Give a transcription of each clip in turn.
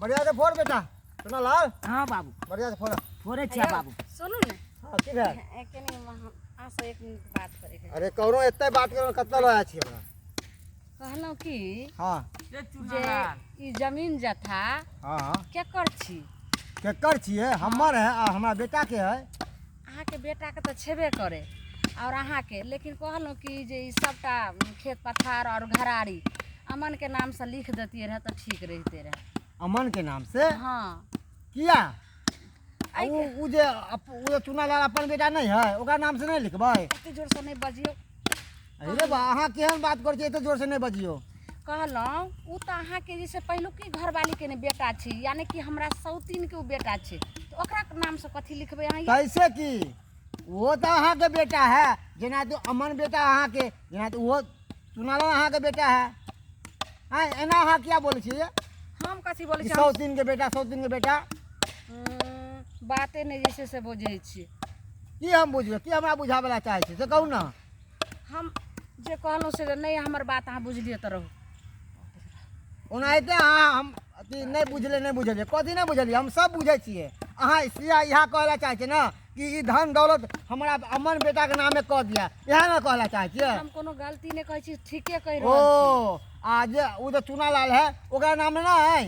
बढ़िया से फोड़ बेटा सुना लाल। हाँ बाबू। बढ़िया से फोड़। फोड़े छियै बाबू। सुनू ने। हाँ की भेल? कनी अहाँ से एक मिनट बात करैके। अरे करो एते बात करो, कतऽ लऽ छी हमरा? कहलहुँ कि हाँ। जे ई जमीन जथा हाँ हाँ केकर छी? केकर छियै? हमर है आ हमरा बेटा के है। अहाँके बेटाके तऽ छेबे करे और अहाँके, लेकिन कहलहुँ कि जे ई सबटा खेत पथार और घरारी अमन के नाम से लिख देतियै रहे तऽ ठीक रहिते रहे। अमन के नाम से? हाँ। किया? उ जे उ जे चुनालाल अपन बेटा नहीं है ओकरा नाम से नहीं लिखबै? एते जोर से नहीं बजियौ। अरे बा, अहाँ केहन बात करै छियै, एते जोर से नहीं बजियौ। कहलहुँ उ तऽ अहाँके जे छै पहिलुकी घरवाली के ने बेटा छी, यानी कि हमरा सौतीन के उ बेटा छै, तऽ ओकरा नाम से कथी लिखबै अहाँ? कैसे की वो तऽ अहाँके बेटा है, जेना तो अमन बेटा अहाँके, जेना तो वो चुनालाल अहाँके बेटा है। आँय एना अहाँ किया बोलै छियै? हम कथी बोलै छियै? सौतीन के बेटा, सौतीन के बेटा। बाते नहि जे छै से बुझै छियै। की हम बुझबै? की हमरा बुझाबै लए चाहै छी से कहू ने। हम जे कहलहुँ से नहि, हमर बात अहाँ बुझलियै तऽ रहू। ओनाहिते अहाँ हम अथी नहि बुझलियै, नहि बुझलियै कथी नहि बुझलियै, हम सब बुझै छियै। अहाँ इएह इएह कहै लए चाहै छियै ने कि ई धन दौलत हमरा अमन बेटाके नामे कऽ दिअ, इएह ने कहै लए चाहै छियै? हम कोनो गलती नहि कहै छी, ठीके कहि रहल छी। ओ आ जे ओ जे चुनालाल है ओकरा नाम नहि है?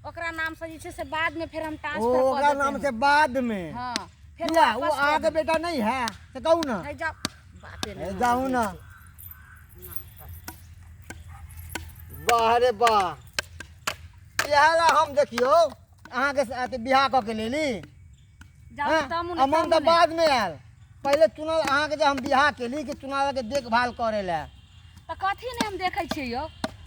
ओकरा नाम से जे छै से बाद में फेर हम ओ ट्रांसफर कऽ ओकरा देते नाम हैं। से बाद में? हाँ। फेर किया? वो वापस कऽ अहाँके देबै। बेटा नहीं है से कहू ने। है जाउ, बाते नहि हे हम जाउ बुझै ने। छी। वाह रे वाह, इएह ला हम देखियौ अहाँके अथी बियाह कऽ के लेली। जाउ हाँ, तमु ने, अमन तमु तऽ ने। बाद में आयल, पहिले चुनल अहाँके जे हम बियाह केली कि चुनाव के देखभाल करे लए। तऽ कथी नहि हम देखै छियै यौ?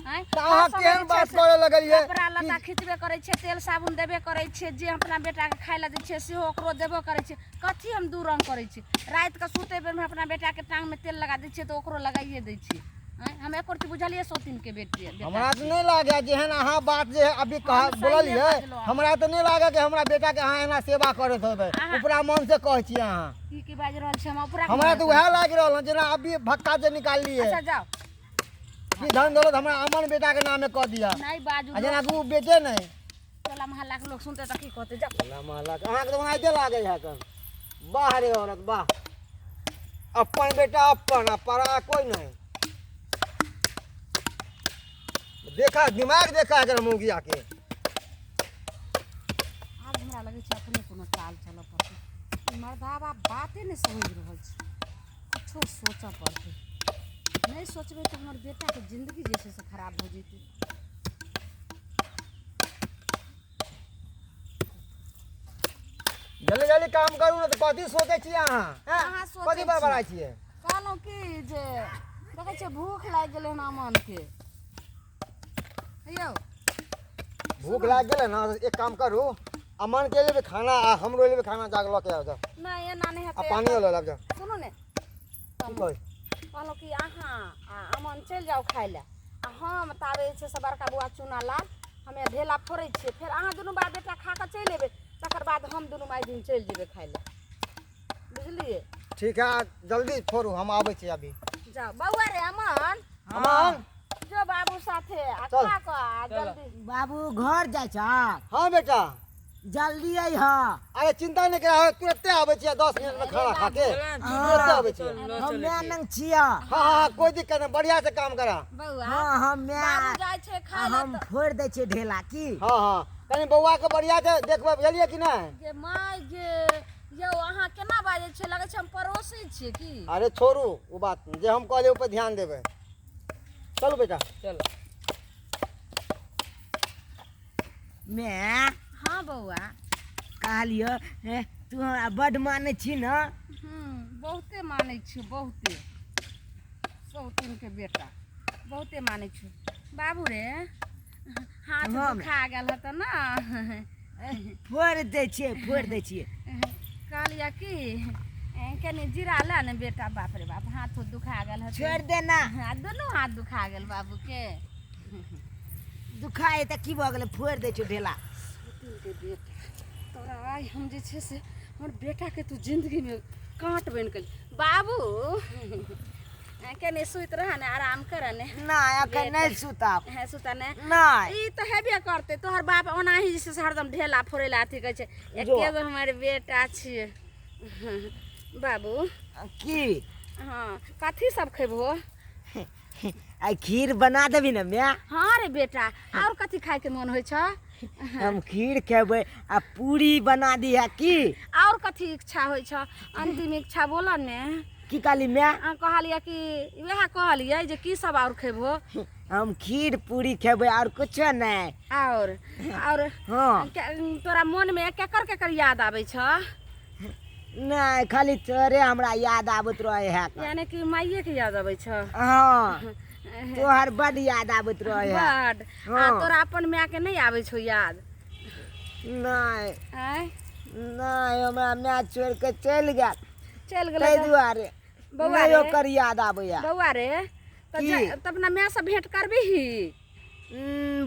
आँय? तऽ अहाँ हर समय केहन जे छै बात से करऽ लगलियै? कपड़ा लत्ता खिचबे करै छियै, तेल साबुन देबे करै छियै, जे अपना बेटाके खाय लए दै छियै सेहो ओकरो देबो करै छियै। कथी हम दू रंग करै छियै? रातिके सुतै बेरमे अपना बेटाके टाँगमे तेल लगा दै छियै तऽ ओकरो लगाइए दै छियै। आँय, हम एको रत्ती बुझलियै सौतीनके बेटी बेटा हमरा तऽ छियै? नहि लागै जेहन अहाँ बात जे अभी कह हम सहिए बोललियै, बजलहुँ। हमरा तऽ नहि लागै कि हमरा बेटाके अहाँ एना सेवा करैत होबै। अहाँ- उपरा मन से कहै छियै अहाँ। की की बाजि रहल छी? हम उपरा हमरा तऽ उएह लागि रहल हँ जेना अभी भक्का जे निकाललियै। अच्छा जाउ। कि धन दौलत हमरा अमन बेटाके नामे कऽ दिअ। नहि बाजू। आ जेना कि ओ बेटे नहि। टोला मोहल्लाके लोक सुनतै तऽ की कहतै? जाउ। टोला मोहल्लाके अहाँके तऽ ओनाहिते लागै है। तऽ वाह रे औरत वाह, अपन बेटा अपन आ पराया कोइ नहीं। देखा दिमाग देखा एकर मौगिया के। आब हमरा लगै छै अपने कोनो चाल चलऽ पड़तै। ई मर्दाबा बाते नहि समझि रहल छै। कुछो सोचऽ पड़तै, नहि सोचबै तऽ हमर बेटाके जिन्दगी जे छै से खराब भऽ जेतै। जल्दी जल्दी काम करू ने, तऽ कथी सोचै छियै अहाँ? हैं? अहाँ सोचै कथी बड़बड़ाइ छियै? कहलहुँ कि जे देखै छियै भूख लागि गेलै हन अमनके। यौ भूख लागि गेलै ने, एक काम करू, अमन के लेबै खाना आ हमरो लेबै खाना, जाके लऽ के आउ जाउ। नहि एना नहि आ हेतै। पानियो लऽ लाब जाउ। सुनू ने। की कहै? कहलहुँ कि अहाँ आ अमन चलि जाउ खाय लए आ हम ताबे जे छै से बड़का बौआ चूना लाल हमे ढेला फोड़ै छियै, फेर अहाँ दुनू बाप बेटा खा कऽ चलि अयबै, तकर बाद हम दुनू माय दिन चलि जेबै खाय लए, बुझलियै? ठीक है, जल्दी फोड़ू, हम आबै छी अभी। जाउ बौआ रे अमन। अमन जो बाबू साथे आ चल। खा कऽ आ जल्दी। बाबू घर जाइ छ? हाँ बेटा। जल्दी अइह। अरे चिंता नहीं करा, तुरंते आबै छियै, 10 मिनट में खाना खा के तुरंते आबै छियै। हम माय नंग छियै। हाँ हाँ हाँ, कोई दिक्कत नहीं, बढ़िया से काम करा। बौआ हाँ हम माय बाबू जाइ छै खाय लए। हम फोड़ि दै छियै ढेला की। हाँ हाँ, कनी बौआ के बढ़िया से देखबै, बुझलियै कि नहीं? गे my गे, यौ अहाँ केना बाजै छियै? लगै छै हम पड़ोसी छियै की। अरे छोड़ू ओ बात, जे हम कहलियै ओहि पर ध्यान देबै। चलू बेटा। चल माय। हाँ बौआ। कहलियौ हे, तू हमरा बड्ड मानै छी ने? बहुते मानै छियौ, बहुते सौतीनके बेटा बहुते मानै छियौ। बाबू रे हाथ हाँ। दुखा गेल हेतौ ने? फोड़ि दै छियै, फोड़ि दै छियै। कहलियै कि कनि जीरा ले ने बेटा। बाप रे बाप, हाथ दुखा गेल हेतै। छोड़ि दे ना। हाँ, दुनू हाथ दुखा गेल बाबूके। दुखाइ तऽ की भऽ गेलै, फोड़ि दै छियौ ढेला। सौतीनके बेटा तोरा आइ हम जे छै से हमर बेटाके तू जिन्दगीमे काँट बनि गेल। बाबू कनि सुति रह ने, आराम कर ने। नहि, अखन नहि सुतब। हे, सुत ने। नहि। ई तऽ हेबे करतै, तोहर बाप ओनाही जे छै से हरदम ढेला फोड़ै लए अथी कहै छै। एके गो हमर बेटा छियै बाबू। की? हँ, कथी सब खेबहो? आइ खीर बना देबी ने माय? हँ रे बेटा, आओर कथी खायके मोन होइ छौ? हम खीर खेबै आ पूरी बना दिहे। की? आओर कथी इच्छा होइ छौ? अन्तिम इच्छा बोल ने। की कहली माय? कहलियै कि वएह कहलियै जे की सब आओर खेबहो? हम खीर पूरी खेबै, आओर कुछो नहि। आओर? हँ। तोरा मोनमे केकर केकर याद आबै छौ? नहि, खाली तोरे हमरा याद आबैत रहे है। यानी कि माइएके याद आबै छौ? हँ, तोहर बड याद आबैत रहे है। बड? आ हँ। तोरा अपन मायके नहि आबै छौ याद? नहि। आँय? नहि, हमरा माय छोड़ि कऽ चलि गेल। चलि गेलै ताहि दुआरे बौआ नहि रे। ओकर याद आबैया। बौआ रे, तऽ की? तऽ अपना मायसँ भेँट करबिही?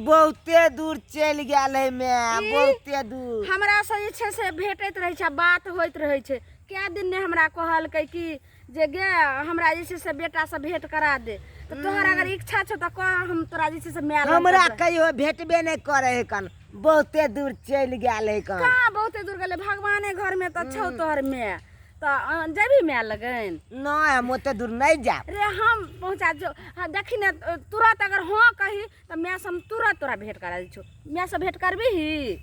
बहुते दूर चलि गेल है माय। ई? बहुते दूर। हमरासँ जे छै से भेटैत रहै छै, बात होइत रहै छै। कए दिन ने हमरा कहलकै कि जे गे, हमरा जे छै से बेटासँ भेँट करा दे। तऽ तोहर अगर इच्छा छौ तऽ कह, हम तोरा जे छै से माय लग हमरा जेबै। कहियो भेटबे नहि करै है कन, बहुते दूर चलि गेल है कन। कहाँ बहुते दूर गेलै? भगवाने घरमे तऽ छौ तोहर माय। तऽ जेबही माय लगन? नहि, हम ओते दूर नहि जायब। रे, हम पहुँचा जो। हाँ, देखी ने, तुरंत अगर हाँ कही तऽ मायसँ हम तुरंत तोरा भेँट करा दै छौ। मायसँ भेँट करबिही?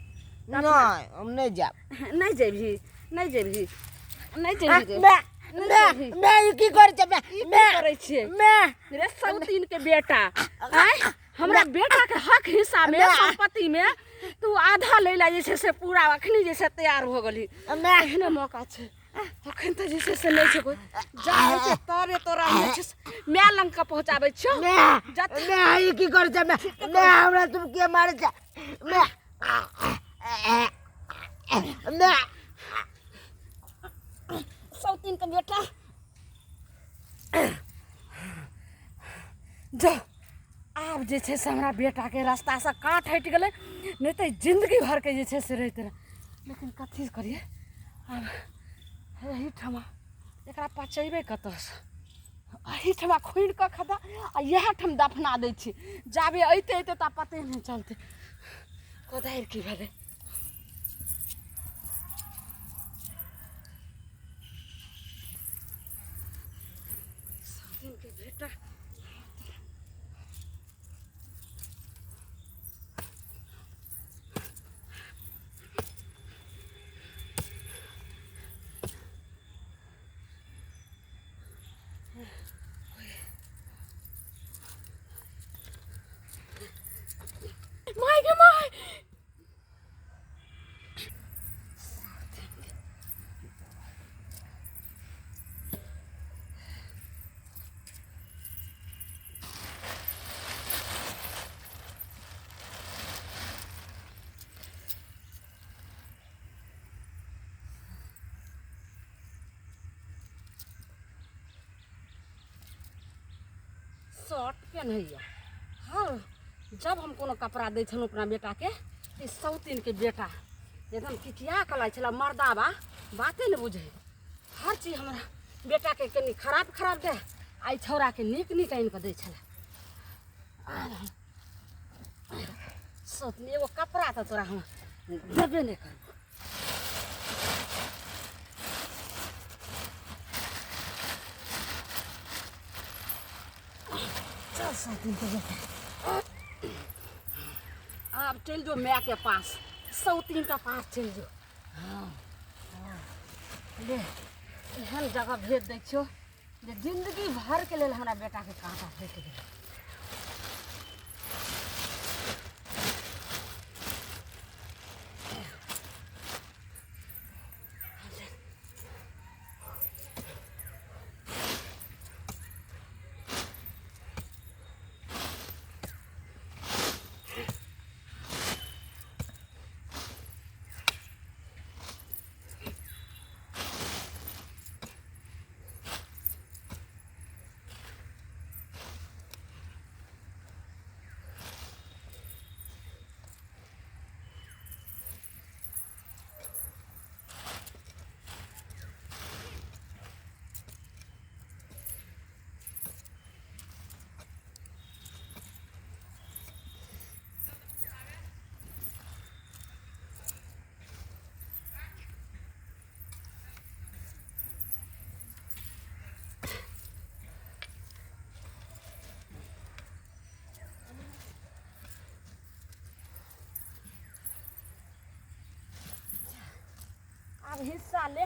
नहि, हम नहि जायब। नहि जेबही? नहि जेबही? नहि जेबही रे? माय। नहि माय। जेबही? माय, ई की करै छै माय? ई की माय। करै छियै? माय। रे सौतीन के बेटा, आँय, हमरा बेटा के हक हिस्सा में, संपत्ति में तू आधा लै ला जे छै से पूरा अखनी जे छै तैयार हो गेलही। माय। एहने मौका छै, अखन तऽ जे छै से नहि छै कोइ जाइ छै, तबे तोरा जे छै से माय लग के पहुँचाबै छियौ। माय। जत माय, ई की करै छै माय? माय, हमरा तुम के मारै छै माय? माय। सौतीन के बेटा, जो आब जे छै से हमरा बेटाके रास्तासँ काँट हटि गेलै, नहि तऽ जिन्दगी भरके जे छै से रहिते रहै। लेकिन कथी करियै आब? एहिठमा एकरा पचेबै कतऽसँ? एहिठमा खुनि कऽ खद्दा आ इएह ठाम दफना दै छी। जाबे अयतै अयतै ता पते नहि चलतै कोदारि की भेलै। सौतीनके बेटा। My गे my. Shirt पेन्हैया। हँ, जब हम कोनो कपड़ा दै छलहुँ अपना बेटाके, ई सौतीनके बेटा एकदम किकिया कऽ लै छलै। मर्दाबा बाते नहि बुझै। हर चीज हमरा बेटाके कनि खराब खराब दे आ ई छौड़ाके नीक नीक आनि कऽ दै छलै। सौतनी, एगो कपड़ा तऽ तोरा हम देबे नहि करबो। चल सौतीनके बेटा, आब चलि जो मायके पास, सौतीनके पास चलि जो। हँ, ले, एहन जगह भेज दै छियौ जे जिन्दगी भरके लेल हमरा बेटाके काँटा हटि गेलै। आब हिस्सा ले।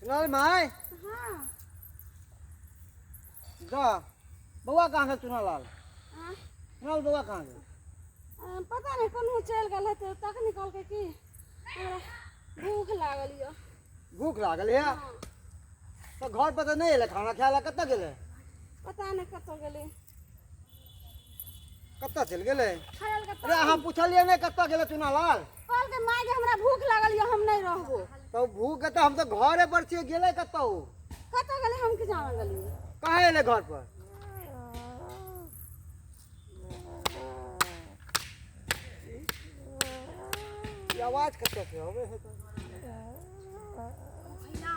चुनाल माय। हाँ। जा बौआ कहाँ गेल चुनालाल? हाँ? चुनाल बौआ कहाँ गेल? पता नहीं कोनो चलि गेल हेतै, तखनी कहलकै कि हमरा भूख लागल यऽ। भूख लागल यऽ? हाँ। तऽ घर पर तऽ नहि एलै खाना खाय लए, कतऽ गेलै? पता नहि कतऽ गेलै। कतऽ चलि गेलै? खायल के। अरे अहाँ पुछलियै नहि कतऽ गेलै चुनालाल? कहलकै माय जे हमरा भूख लागल यऽ, हम नहि रहबो। तऽ भूख के तऽ हम तऽ घरे पर छियै, गेलै कतऽ ओ? कतऽ गेलै हम की जाने गेलियै। कहाँ एलै घर पर? ई आवाज कतऽ से अबै है तऽ? भैया,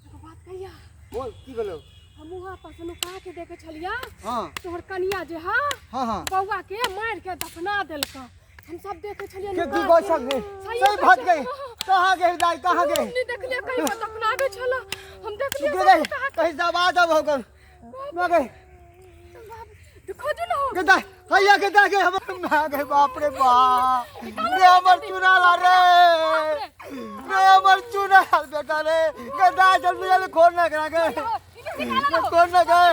एगो बात कहिया? बोल, की भेलौ? हम वहाँ पर से नुका के देखे छलिया। हाँ। तोहर कनिया जे हा। हाँ हाँ। बौआ के मार के दफना देलका, हम सब देखे छलिया के नुका की गो के। सके सही सही कहै भाग छै। गई? कहाँ गई दाई, कहाँ गई? हम नहीं देखलिए, कहीं पर दफनाबे छला, हम देखलिए। रुक गई, कहीं से आवाज अब हो गल ना गई। देखो जो ना हो। के दाई हैया के दाई के हमर मां गए, बाप रे बाप रे, हमर चुना ला रे रे, हमर चुना बेटा रे। के दाई जल्दी जल्दी खोल ना करा के खोल ना गए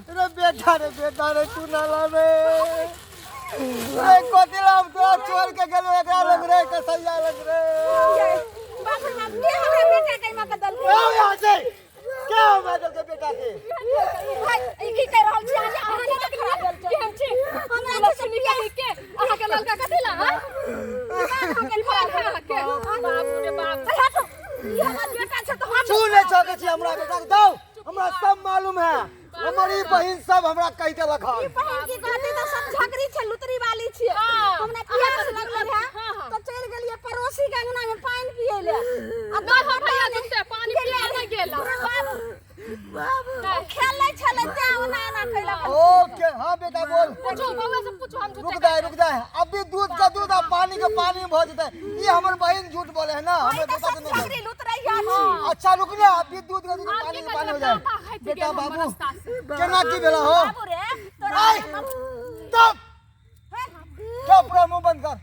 रे बेटा रे, बेटा रे, चुना ला रे रे। कथी ला हम तोरा छोड़ के गेलो एकरा लग रे, कसैया लग रे? बाप रे बाप, के हमरा बेटा के मां के दलकै? आओ यहाँ से, क्या हो मैं के बेटा के? भाई, ई की कहि रहल छी अहाँ? जे अहाँ नहि खराब भेल छै। केहन छी? हमरा लक्ष्मी कही के अहाँ के ललका कथी ला? हाँ? अहाँके खराब अहाँ के, बाप रे बाप। हटो, ई हमर बेटा छै तऽ हम छू नहीं सकै छी हमरा बेटा के, दौ हमरा सब मालूम है, हमर ई बहिन सब हमरा कहि देलक हन। बहिन की कहती तऽ सब झगड़ी छै, लुतरी वाली छियै। हाँ। हमरा प्यास लगल है हाँ, हाँ। तऽ चलि गेलियै पड़ोसी के अंगना में पानि पियै ले आ नहि हो भैया, झूठे पानी पिए नहीं गेला। बाबू बाबू खेलै छलै तें ओना एना कैलक। ओके, हाँ बेटा, बोल। पूछो बौआ से, पूछो, हम झूठे रुक जाए, रुक जाए, अभी दूध का दूध आ पानी का पानी भऽ जेतै। ई हमर बहिन झूठ बोले है ना, हमर तऽ बेटा सब के नहीं। झगड़ी लुतरैया छी। अच्छा रुक जा, अभी दूध का दूध आब पानी की का पानी हो करबै? जाए। काता खाइत बेटा गेल हमर बाबू रास्ता से। केना की भेला हो? बाबू रे, तोरा आइ चुप चुप रह, मुंह बंद कर,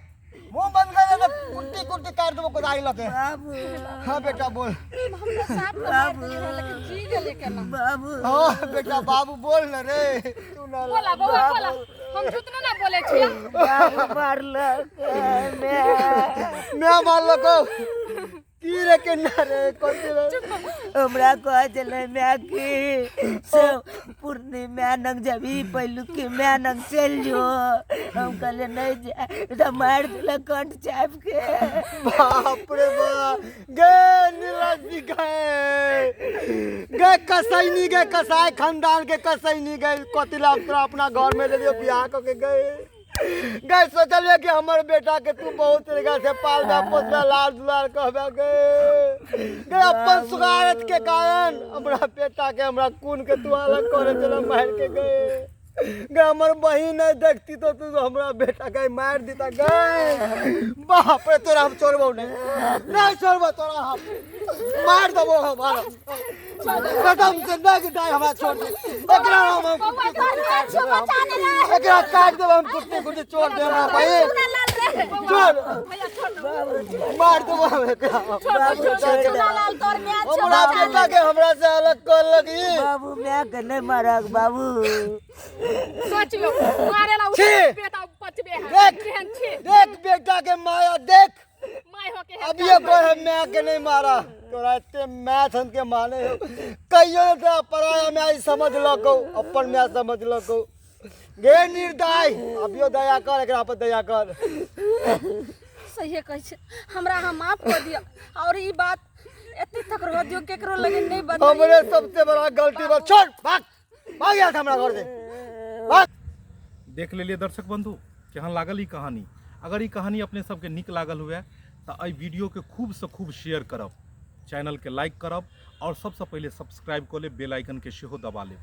मुंह बंद कर, नहीं तो कुट्टी कुट्टी काट देबो कोदारी लके। बाबू। हाँ बेटा, बोल। हम तऽ साफ के मारि देलियै रहै, लेकिन जी गेलै केना? बाबू। हाँ बेटा, बाबू बोल न रे, तू ना बोला बौआ बोला, हम झूठ ना बोले छियै। बाबू मारलक मैं। मैं मारलको की रे? केना रे, कथी रे? हमरा कहै छलै माय कि से पूर्णिमा नग जबी, पहिलुकी माय नग चलि जो। हम कहलियै नहि जाय, तऽ मारि देलक कंठ चापि के। बाप रे बाप, गे नीलजी गए, गे कसैनी, गे कसाई खानदान के कसैनी गए। कथी ला तोरा अपना घर में ले लियो बियाह कऽ के? गए गए, सोचलिए कि हमर बेटा के तू बहुत तरीका से पालबे पोसबे, लाल दुलार कहबे। गए गए, अपन सुगारत के कारण हमरा बेटा के, हमरा खून के तू अलग करे चला मार के। गए गए, हमर बहिन नहीं देखती तो तू हमरा बेटा के मार देता। गए बाप रे, तोरा हम छोड़बो नहीं, नहीं छोड़बो तोरा, हम मार देबो हम कसम से। नहीं दाई, हमरा छोड़ दे एकरा, हम बौआ तोहर माय छियौ, बचा ने रे। एकरा काट देबो हम कुत्ते कुत्ते, छोड़ दे हमरा बहिन। चूना लाल रे। छोड़। भैया, छोड़ दो। मार देबो हम एकरा। बाबू छोड़ दे। चूना लाल तोहर माय छियौ। हमरा बेटा के हमरा से अलग कर लगी। बाबू, माय के नहि मारक बाबू। सोचियो, मारे ला छी। बेटा बचबे है। देख। केहन छी? देख बेटा के माया देख। My हो के। अब ये कहे मैं के नहीं मारा, तोरा एते मैथ के माने हो, कहियो ने तोरा पराया मैं समझ लको, अपन मैं समझ लको। गे निर्दय, अभियो दया कर एकरा पर, दया कर। सहिए कहै छै, हमरा अहाँ माफ कऽ दिअ और ई बात एते तक रह दियौ, केकरो लगे नहि बतैयौ। हमरे सबसे बड़ा गलती बा। छोड़, भाग भाग यहाँ से, हमरा घर से भाग। देख लेलियै दर्शक बंधु, केहन लागल ई कहानी? अगर ई कहानी अपने सबके नीक लागल हुए तऽ एहि वीडियोके खूबसँ खूब शेयर करब, चैनलके लाइक करब आओर सबसँ पहिले सब्सक्राइब कऽ लेब, बेल आइकनके सेहो दबा लेब।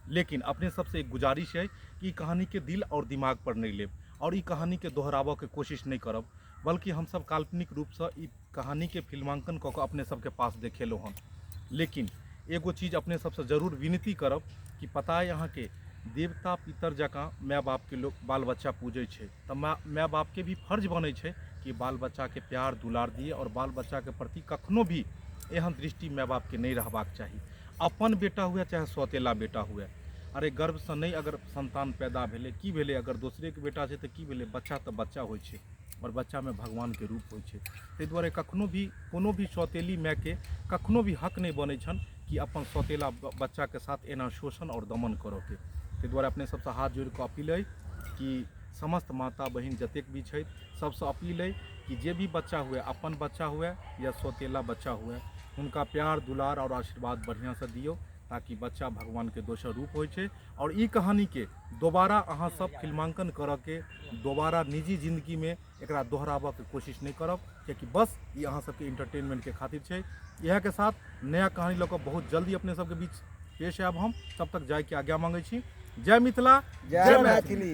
लेकिन अपने सबसँ एक गुजारिश अइ कि ई कहानीके दिल आओर दिमाग पर नहि लेब आओर ई कहानीके दोहराबऽके कोशिश नहि करब, बल्कि हमसब काल्पनिक रूपसँ ई कहानीके फिल्मांकन कऽ कऽ अपने सबके पास देखेलहुँ हन। लेकिन एगो चीज अपने सबसँ जरूर विनती करब कि पता अइ अहाँके देवता पितर जकाँ माय बापके लोक बाल बच्चा पूजै छै, तऽ माय बापके भी फर्ज बनै छै कि बाल बच्चाके प्यार दुलार दिए आओर बाल बच्चाके प्रति कखनो भी एहन दृष्टि माय बापके नहि रहबाक चाही। अपन बेटा हुए चाहे सौतेला बेटा हुए, अरे गर्भसँ नहि अगर संतान पैदा भेलै की भेलै, अगर दोसरेके बेटा छै तऽ की भेलै, बच्चा तऽ बच्चा होइ छै आओर बच्चामे भगवानके रूप होइ छै। ताहि दुआरे कखनो भी कोनो भी सौतेली मायके कखनो भी हक नहि बनै छनि कि अपन सौतेला बच्चाके साथ एना शोषण आओर दमन करऽके। ताहि दुआरे अपने सबसँ हाथ जोड़ि कऽ अपील अइ कि समस्त माता बहिन जतेक भी छथि सबसँ अपील अइ कि जे भी बच्चा हुए, अपन बच्चा हुए या सौतेला बच्चा हुए, हुनका प्यार दुलार आओर आशीर्वाद बढ़िआँसँ दियौ ताकि बच्चा भगवानके दोसर रूप होइ छै। आओर ई कहानीके दोबारा अहाँ सब फिल्मांकन करऽके, दोबारा निजी जिंदगीमे एकरा दोहराबऽके कोशिश नहि करब, कियाकि बस ई अहाँ सबके इंटरटेनमेंटके खातिर छै। इएहके साथ नया कहानी लऽ कऽ बहुत जल्दी अपने सबके बीच पेश आयब हम। तब तक जायके आज्ञा मांगै छी। जय मिथिला, जय मैथिली।